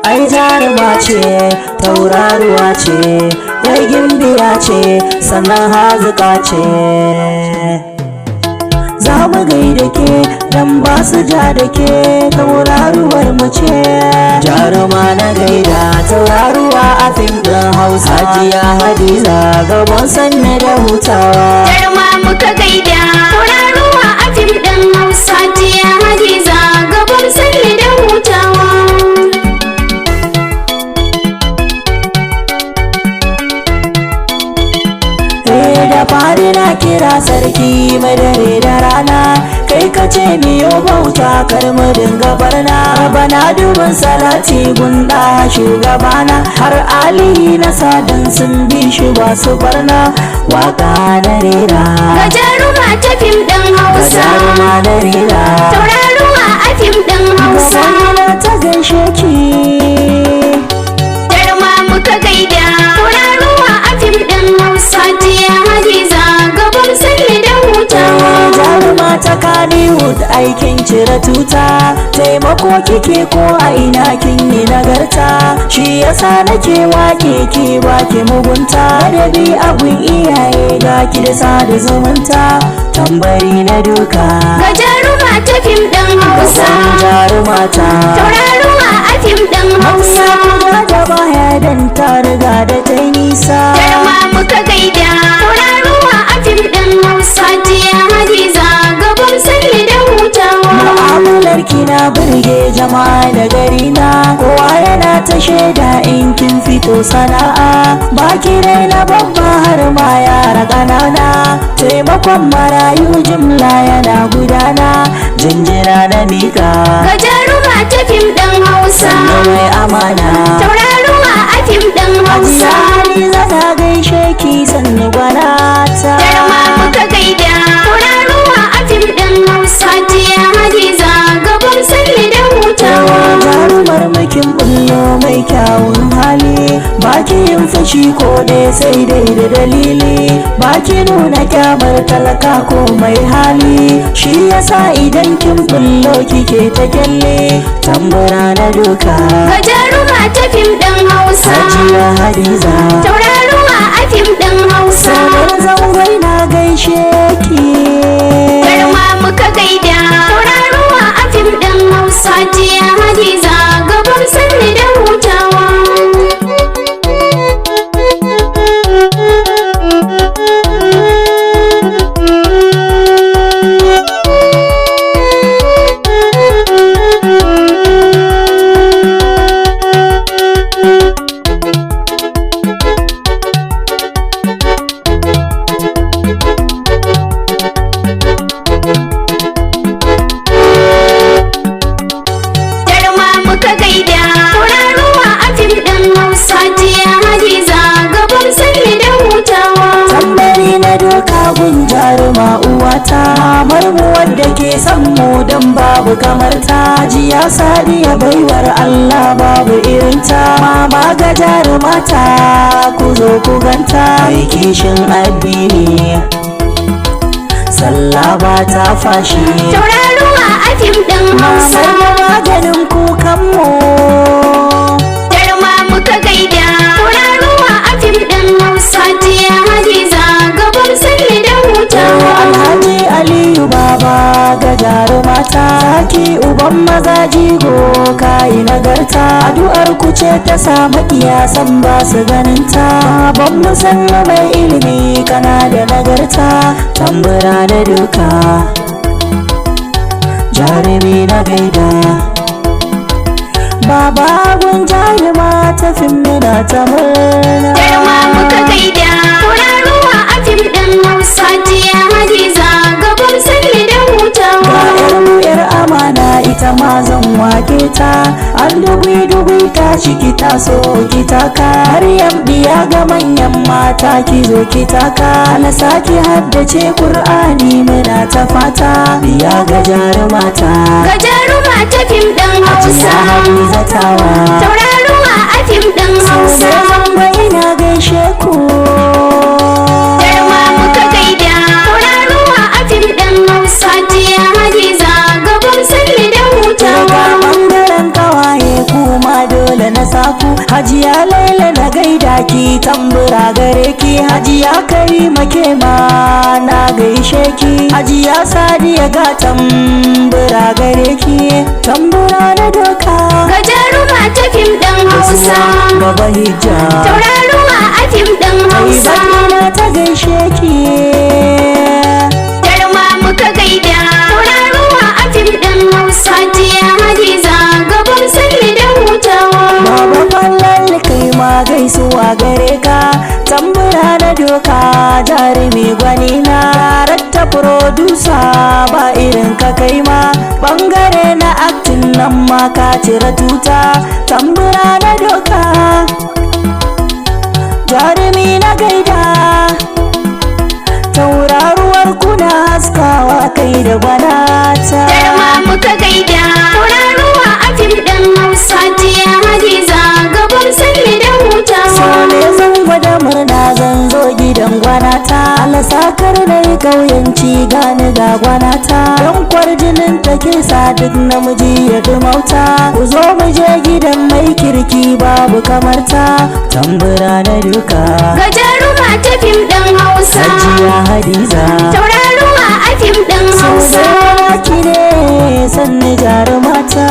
Ai jaruma ce, tauraruwa ce, yar gimbiya ce, sannan hazuka ce. Za mu gaida ke dan ba su ja da ke, tauraruwar mu ce. Jaruma na gaida, tauraruwa a fim ɗin Hausa. Hajiya Hadiza Gaban, sanne da hutawa. Jaruma muka gaida, tauraruwa a fim ɗin Hausa. Hajiya Hadiza Gaban, sanne da hutawa. Eh, da fari na kira sarki mai dare da rana, kai ka ce miyo bauta, kar mu dinga barna. Bana dubin salati gunda shugabana, har ali na sadan sun bi shi ba su barna. Waka na rera Ga jaruma ta fim ɗin Hausa. Jaruma na rera. Tauraruwa a fim ɗin Hausa. Gabana ta gaishe ki. Jaruma muka gaida, tauraruwa a fim ɗin Hausa. Hajiya Hadiza Gaban, sanne da hutawa. Jaruma ta Kannywood, aikin cire tuta, taimako kike ko a ina, kin yi nagarta, shi yasa nake wake ki, baki mugunta da bi abun iyaye, ga ki da sada zumunta. Tambari na duka. Ga jaruma ta fim ɗin Hausa. Jaruma ta. Tauraruwa a fim ɗin Hausa. Hausa da baya dan ta riga da ta yi nisa. Jaruma muka gaida, tauraruwa a fim ɗin Hausa. Hajiya Hadiza Gaban, sanne da hutawa. Mu'amalar ki na burge jama'a da gari na, kowa yana ta shaida in kin fito sana'a, baki na babba har ma yara ƙanana, taimakon marayu jimla yana gudana. Jinjina na mika. Ga jaruma ta fim ɗin Hausa. Sannan mai amana. Tauraruwa a fim ɗin Hausa. Hajiya Hadiza na gaishe ki, sannu gwanata. Jaruma muka gaida, tauraruwa a fim ɗin Hausa. Hajiya Hadiza Gaban, sanne da hutawa. Jarumar mukin bullo mai kyawun hali, baki yin fashi ko dai sai dai da dalili, baki nuna kyamar talaka ko mai hali, shi yasa idan kin bullo kike ta kyalle. Tambura na duka. Ga jaruma ta fim ɗin Hausa. Hajiya Hadiza. Tauraruwa a fim ɗin Hausa. Sanar zangwai na gaishe ki. Jaruma muka gaida, tauraruwa a fim ɗin Hausa. Hajiya Hadiza Gaban, sanne da hutawa. Jaruma muka gaida, tauraruwa a fim ɗin Hausa. Hajiya Hadiza Gaban, sanne da hutawa. Tambari na doka gun jaruma uwata, mamar mu wadda ke son mu dan babu kamar ta. Jiya Sadiya, baiwar Allah, babu irinta. Mama ga jarumata, ku zo ku ganta, mai kishin addini, sallah ba ta fashi. Tauraruwa a fim ɗin Hausa. Mamar mu, maganin kukan mu. Jaruma muka gaida, tauraruwa a fim ɗin Hausa. Hajiya Hadiza Gaban, sanne da hutawa. Alhaji Aliyu Baba ga jarumata, zaki uban maza, jigo kayi nagarta, addu'ar ku ce ta samu kiyasan ba su ganinta. Baban musanna mai ilimi, kana da nagarta. Tambura da duka, jarumi na gaida. Baba gun jaruma ta fim, muna ta murna. Jaruma muka gaida, tauraruwa a fim ɗin Hausa. Hajiya Hadiza Gaban, sanne da hutawa. Ga 'yar mu, 'yar amana, ita ma zan wake ta. An dugui dugui ta ciki ta so ki taka. Maryam diya ga manyan mata, ki zo ki taka. Na saki haddace Qur'ani, muna ta fata. Biya ga jarumata. Ga jaruma ta fim ɗin Hausa. Hajiya Hadiza tawa. Tauraruwa a fim ɗin Hausa. Sau zango ina gaishe ku. Jaruma muka gaida, tauraruwa a fim ɗin Hausa. Hajiya Hadiza Gaban, sanne da Daga hutawa. Hajiya Laila, na gaida ki, tambura gare ki. Hajiya Karima, ke ma na gaishe ki. Hajiya Sadiya, ga tambura gare ki, tambura na doka. Ga jaruma ta fim ɗin Hausa. Gaba hijja. Tauraruwa a fim ɗin Hausa. Na ta gaishe ki. Jaruma muka gaida. Tauraruwa a fim ɗin Hausa. Hajiya Hadiza Gabon, sanni da hutawa. Baba Fallal, kai ma gaisuwa gare ka, tambura na doka, jarumi gwani na ratta producer, ba irin ka kai ma bangare na acting nan ma ka cire tuta, tambura na doka, jarumi na gaida, tauraruwar kuna haskawa kai da gwanata. Jaruma muka gaida. Tauraruwa a fim ɗin Hausa. Hajiya Hadiza Gabon, sanni da hutawa. Sale, zan gwada murna, zan zo gidan gwanata. Alasakar na yi ƙauyanci, gani ga gwanata. Don kwarjinin take sa duk namiji ya mauta. Ku zo mu je gidan mai kirki, babu kamarta, tambura na duka. Ga jaruma ta fim ɗin Hausa. Hajiya Hadiza. Tauraruwa a fim ɗin Hausa. Ki ne sanni jarumata.